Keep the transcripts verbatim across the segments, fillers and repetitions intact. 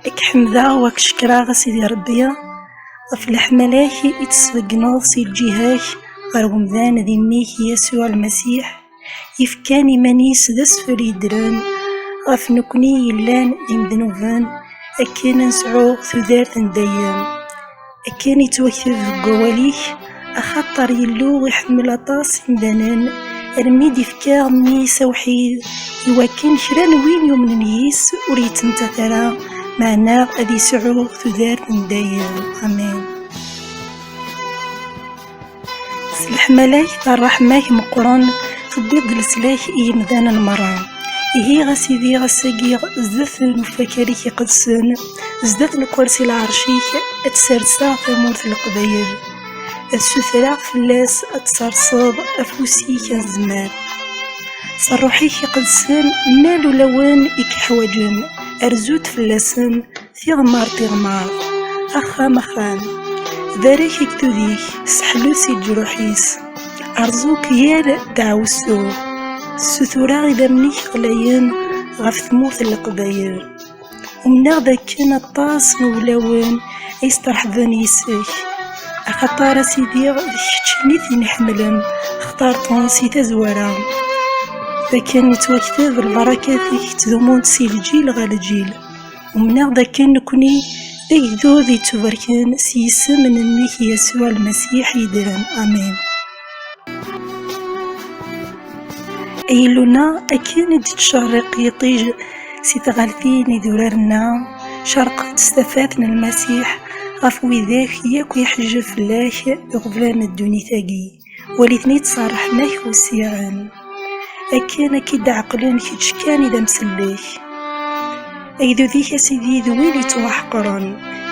Ad k-ḥemdeɣ u ad k-cekkreɣ, a Sidi Ṛebbi, ɣef leḥmala-k i d-tesbeggneḍ si lǧiha-k ɣer wemdan d imi-k Yasuɛ Lmasiḥ, yefkan iman-is d asfel yeddren ɣef nekni yellan d imednuben, akken ad nesɛu tudert n dayem. Akken yettwakteb deg wawal-ik, axaṭer Yillu iḥemmel aṭas imdanen, almi d-ifka mmi-s awḥid, iwakken kra n win yumnen yis ur yettmettat ara, meɛna ad yesɛu tudert n dayem. Amin. S leḥmala-k d ṛṛeḥma-k meqqren, tewwiḍ-d leslak i yimdanen merra. Ihi, a Sidi, ass-agi, zdat n ufakal-ik iqedsen, zdat n ukersi lɛerc-ik, ad d-serseɣ tamurt n Leqbayel. Ad ssutreɣ fell-as ad d-terseḍ afus-ik anezmar. S ṛṛuḥ-ik iqedsen, nal ulawen i k-iḥwaǧen, rzu-d fell-asen, tiɣmert tiɣmert, axxam axxam. Barek agdud-ik, seḥlu si leǧruḥ-is. Rẓu-k yal deɛwessu. Ssutureɣ idammen-ik ɣlayen ɣef tmurt n Leqbayel. Umneɣ dakken aṭas n wulawen ay sṭerḥben yis-k. Axaṭer, a Sidi, d kečč i ten-iḥemmlen, xtar-ten si tazwara. Dakken yettwakteb lbarakat-ik ttdumunt si lǧil ɣer lǧil. Umneɣ dakken nekni d agdud yettubarken s yisem n Mmi-k Yasuɛ Lmasiḥ yeddren. Amin. Ay Illu-nneɣ, akken i d-tettcerriq yiṭij si tɣaltin idurar-nneɣ, cerq-d s tafat n Lmasiḥ ɣef widak yakk iḥejjeb fell-ak iɣeblan n ddunit-agi. Wali-ten-id s ṛṛeḥma-k wessiɛen, akken ad k-id-ɛeqlen kečč kan i d amsellek. Agdud-ik, a Sidi, d win yettwaḥeqren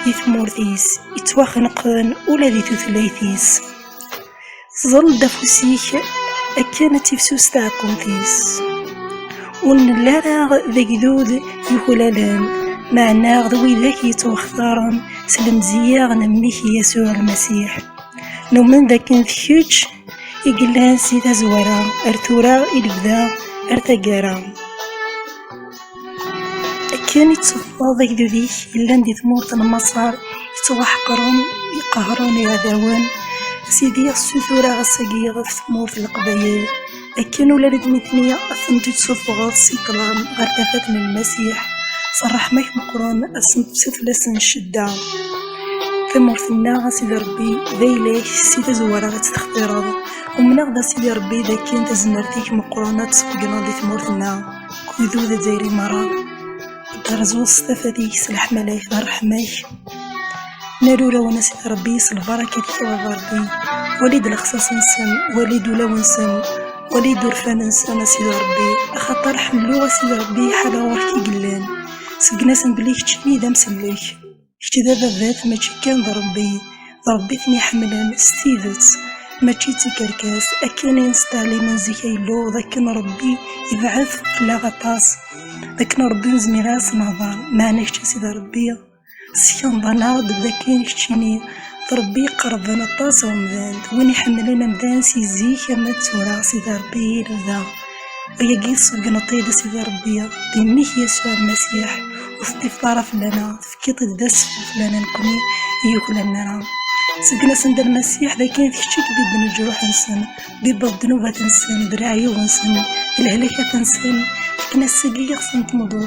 di tmurt-is, yettwaxenqen ula di tutlayt-is. Ẓẓel-d afus-ik akken ad tifsus tɛekkumt-is. Ur nelli ara d agdud yuklalen, meɛna d widak yettwaxtaren s lemzeyya n Mmi-k Yasuɛ Lmasiḥ. Numen dakken d kečč i yellan si tazwara ar tura i lebda ar taggara. Akken i tṣeffeḍ agdud-ik yellan di tmurt n Maṣer, yettwaḥeqren, iqehren iɛdawen, Sidi, ssutureɣ ass-agi ɣef tmurt n Leqbayel, akken ula d nitni ad tent-id-suffɣeḍ si ṭṭlam ɣer tafat n Lmasiḥ, s ṛṛeḥma-k meqqren, ad sent-tefsi fell-asen ccedda. Tamurt-nneɣ, a Sidi Ṛebbi, d ayla-k, si tazwara ad tt-textireḍ. Umneɣ-d, a Sidi Ṛebbi, d akken tazmert-ik meqqren ad tt-tṣeggmeḍ di tmurt-nneɣ, deg ugdud azzayri merra. Ad d-terzuḍ s tafat-ik, s leḥmala-k, d ṛṛeḥma-k. Nal ulawen, a Sidi Ṛebbi, s lbarakat-ik, a Baba Ṛebbi. Wali-d lexṣaṣ-nsen, wali-d ulawen-nsen, wali-d urfan-nsen, a Sidi Ṛebbi. Axaṭer ḥellu, a Sidi Ṛebbi, ḥala ɣur-k i yellan. Sbeggen-asen belli keččini d amsellek. Kečč d ababat, mačči kan d Ṛebbi. D Ṛebbi i ten-iḥemmlen s tidet, mačči d tikerkas, akken i nesseɛlimen zik ay Illu, d akken Ṛebbi yebɛed fell-aɣ aṭas, d akken Ṛebbi ur nezmir ara ad s-nehḍer, meɛna kečč, a Sidi Ṛebbi, teskenḍ-aneɣ-d d akken keččini d Ṛebbi iqerben aṭas ɣer umdan, d win iḥemmlen amdan si zik ama d tura, a Sidi Ṛebbi, i lebda. Ayagi tṣeggneḍ-t-id, a Sidi Ṛebbi, d Mmi-k Yasuɛ Lmasiḥ, ur teṭṭifeḍ ara fell-aneɣ, tefkiḍ-t-id d asfel fell-aneɣ nekni i yuklalen ara. Sbeggen-asen-d a Lmasiḥ d akken d kečč i ibibben leǧruḥ-nsen, tbibbeḍ ddnubat-nsen, d leɛyub-nsen, d lehlakat-nsen, akken ass-agi i ɣsen temḍeḍ.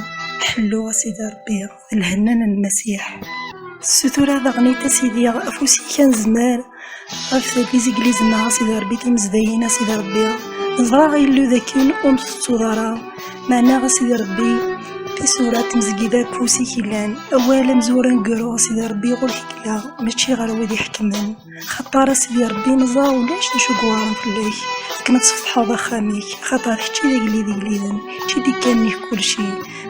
Ḥellu, a Sidi Ṛebbi, d lhenna n Lmasiḥ. Ssutureɣ daɣen-it, a Sidi, afus-ik anezmar ɣef les églises-nneɣ, a Sidi Ṛebbi, timezdayin, a Sidi Ṛebbi. Neẓra, a Illu, d akken ur ntettuḍ ara, meɛna, a Sidi Ṛebbi, tisura n tmezgida deg ufus-ik i llan. Awal amezwaru aneggaru, a Sidi Ṛebbi, ɣur-k i yella, mačči ɣer wid iḥekmen. Xaṭer, a Sidi Ṛebbi, neẓra ulac d acu yuɛren fell-ak, akken ad tesfetḥeḍ axxam-ik, axaṭer kečč i d agellid igelliden, kečč i d-ikkan nnig kulci.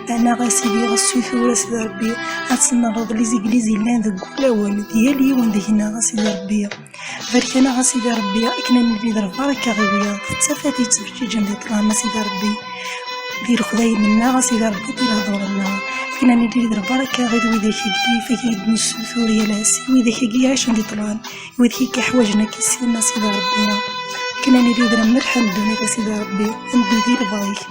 Meɛna, a Sidi, ɣas ssutur, a Sidi Ṛebbi, ad tsemmeḍ les églises yellan deg wulawen, d yal yiwen deg-neɣ, a Sidi Ṛebbi. Barek-aneɣ, a Sidi Ṛebbi, akken ad nili d lbaraka ɣer wiyaḍ, d tafat yettfeǧǧiǧen di ṭṭlam, a Sidi Ṛebbi. di lexdayem-nneɣ, a Sidi Ṛebbi, di lehdur-nneɣ. Akken ad nili d lbaraka i d widak-agi, ɣef wigi i d-nessutur yal ass, i widak-agi yeɛicen di ṭṭlam, i widak-agi yeḥwaǧen ad k-issinen, a Sidi Ṛebbi. Akken ad nili d lemmelḥ n ddunit, a Sidi Ṛebbi, ad neddu di lebɣi-k.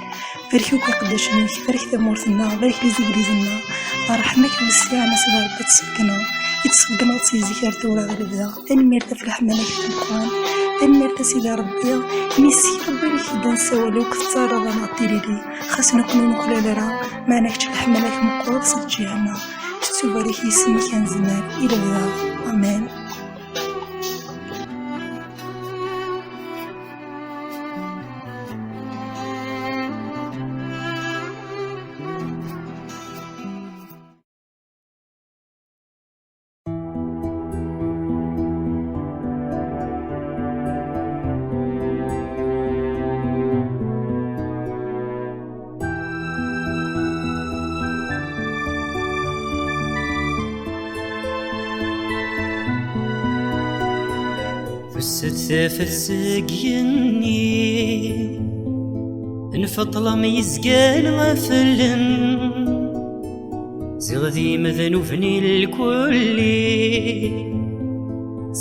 Barek akk iqeddacen-ik, barek tamurt-nneɣ, barek les églises-nneɣ. Ṛṛeḥma-k wessiɛen, a Sidi Ṛebbi, ad tṣeggneḍ, i tṣeggneḍ si zik ar tura d lebda. Tanemmirt ɣef leḥmala-k tameqqrant. Tanemmirt a Sidi Ṛebbi, imi s kra n win i k-id-nessawal akk tettarraḍ-aneɣ-d tilili. Xas nekkni ur nuklal ara, meɛna kečč leḥmala-k meqqret s lǧiha-nneɣ. Tettubarek yisem-ik anezmar i lebda. Amen. Tusa-d tafat seg yigenni, tenfeḍ ṭṭlam yezgan ɣef allen. Ziɣ d imednuben i lkulli,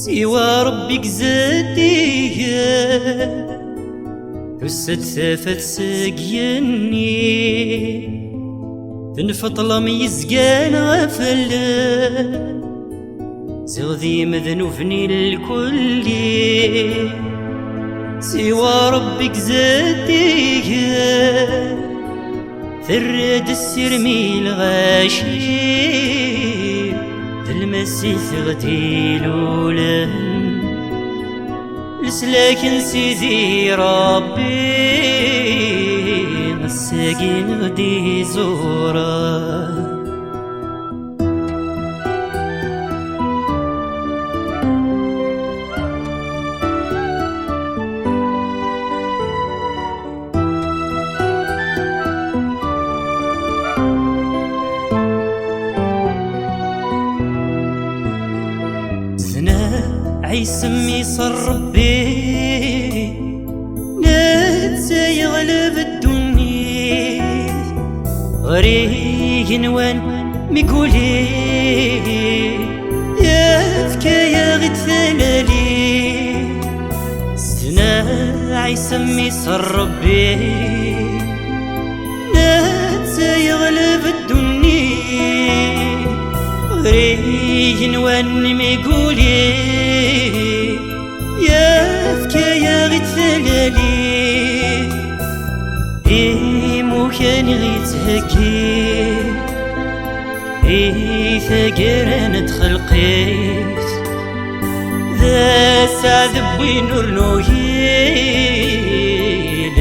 siwa Ṛebbi i izeddigen. Tusa-d tafat seg yigenni, tenfeḍ ṭṭlam yezgan ɣef allen. Ziɣ d imednuben i lkulli, siwa Ṛebbi i izeddigen. Terra-d ssirem i lɣaci, d lmasiḥ ɣ-d-ilulen. Leslak n Sidi Ṛebbi, ass-agi ɣ-d-iẓuren. Zna Ɛisa mmi-s n Ṛebbi, netta yeɣleb ddunit. Ɣer igenwan mi guli, yefka-yaɣ-id talalit. Zna Ɛisa mmi-s n Ṛebbi, netta yeɣleb ddunit. Ɣer igenwan mi guli, yefka-yaɣ-id talalit. Imukan i ɣ-yettheggi i taggara n txelqit, d aseɛd n win ur nugi, d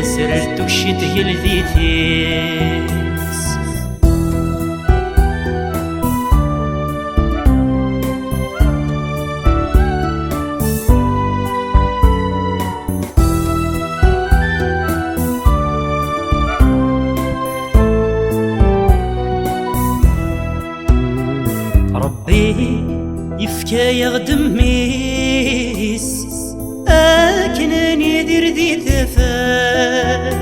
asrert ukcit geldit-is. Ṛebbi yefka-yaɣ-d mmi-s, akken ad nidir di tafat.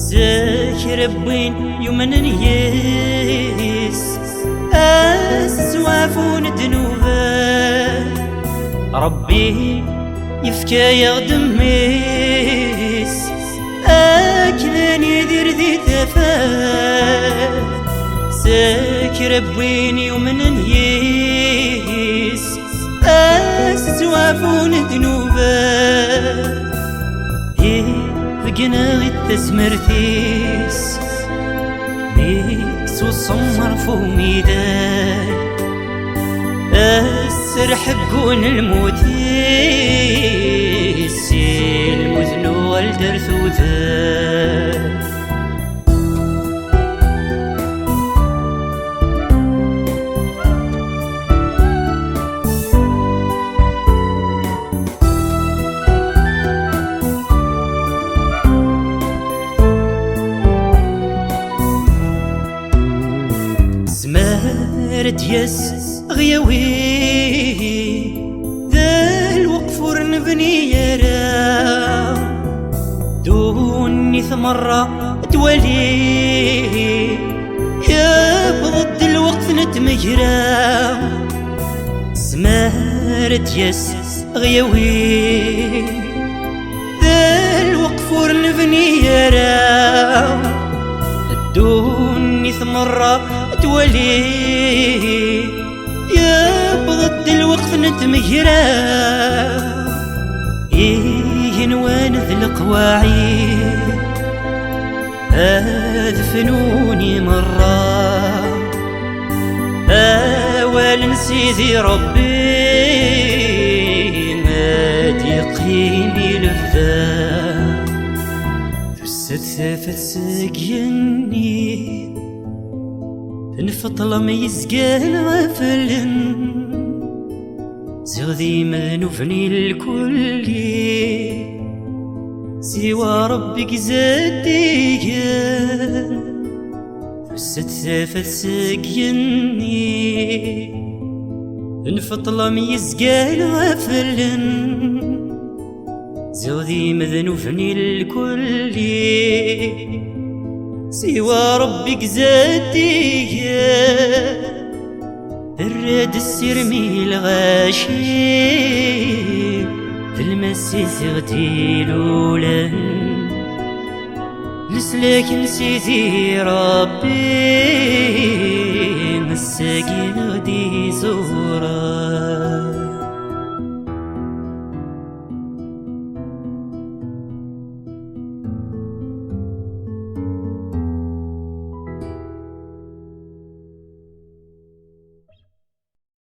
Zik kra n win yumnen yis, ad s-ttwaɛfun ddnubat. Ṛebbi yefka-yaɣ-d mmi-s, akken ad nidir di tafat. Zik kra n win yumnen yis, ad s-ttwaɛfun ddnubat. Ibeggen-aɣ-id tazmert-is, mi s-usemmer f umidag. Ass rḥeggun lmut-is, si lmut nuɣal-d ar tudert. Zmer ad d-yas ɣ-yawi, d lweqf ur nebni ara. Ddunit merra Twali, yewweḍ-d lweqt n tmegra, zzman ad d-yas ɣyawi. D lweqt ur nebni ara, ddunit merra twali, yewweḍ-d lweqt n tmegra, igenwan d leqwaɛi ad fnun i merra. Awal n Sidi Ṛebbi ad yeqqim i lebda. Tusa-d tafat seg yigenni, tenfeṭṭel am yizgan ɣeflen. Ziɣ d imednuben i lkulli, siwa Ṛebbi i izeddigen. Tusa-d tafat seg yigenni, tenfeṭṭel am yizgan ɣeflen. Ziɣ d imednuben i lkulli, siwa Ṛebbi i izeddigen. Terra-d ssirem i lɣaci, d lmasiḥ i ɣ-d-ilulen. Leslak n Sidi Ṛebbi, ass-agi i ɣ-d-iẓuren.